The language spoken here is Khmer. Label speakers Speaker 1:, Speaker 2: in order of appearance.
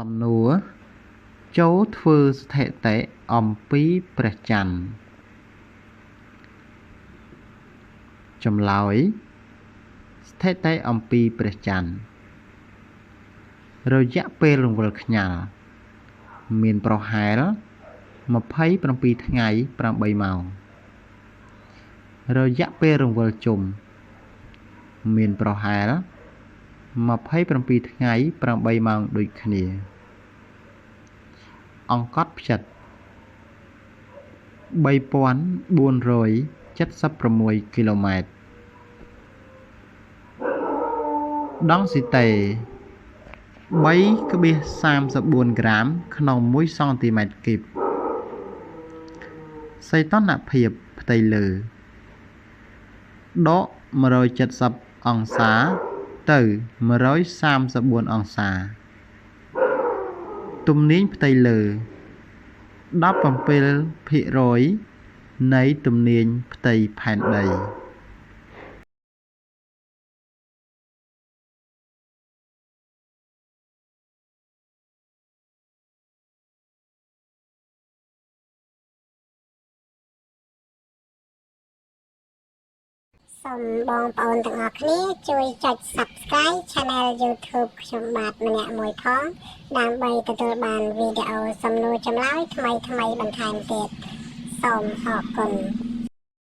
Speaker 1: សំណួរចូលធ្វើស្ថិតិអំពីព្រះច័ន្ទចម្លើយស្ថិតិអំពីព្រះច័ន្ទរយៈពេលរង្វិលខ្ញាល់មានប្រហែល27ថ្ងៃ8ម៉ោងរយៈពេលរង្វិលជុំមានប្រហែល27ថ្ងៃ8ម៉ោងដូចគ្នាអង្កត់ផ្ចិត3476គីឡូម៉ែត្រដង់ស៊ីតេ3.34ក្រាមក្នុង1សង់ទីម៉ែត្រគីបសីតុណ្ហភាពផ្ទៃលើដក170អង្សាទៅ134អង្សាទំនាញផ្ទៃលើ17%នៃទំនាញផ្ទៃផែនដី
Speaker 2: សូមបងប្អូនទាំងអស់គ្នាជួយចុច Subscribe Channel YouTube ខ្ញុំបាទម្នាក់មួយផងដើម្បីទទួលបានវីដេអូសំណួរចម្លើយថ្មីៗបន្ថែមទៀតសូមអរគុណ។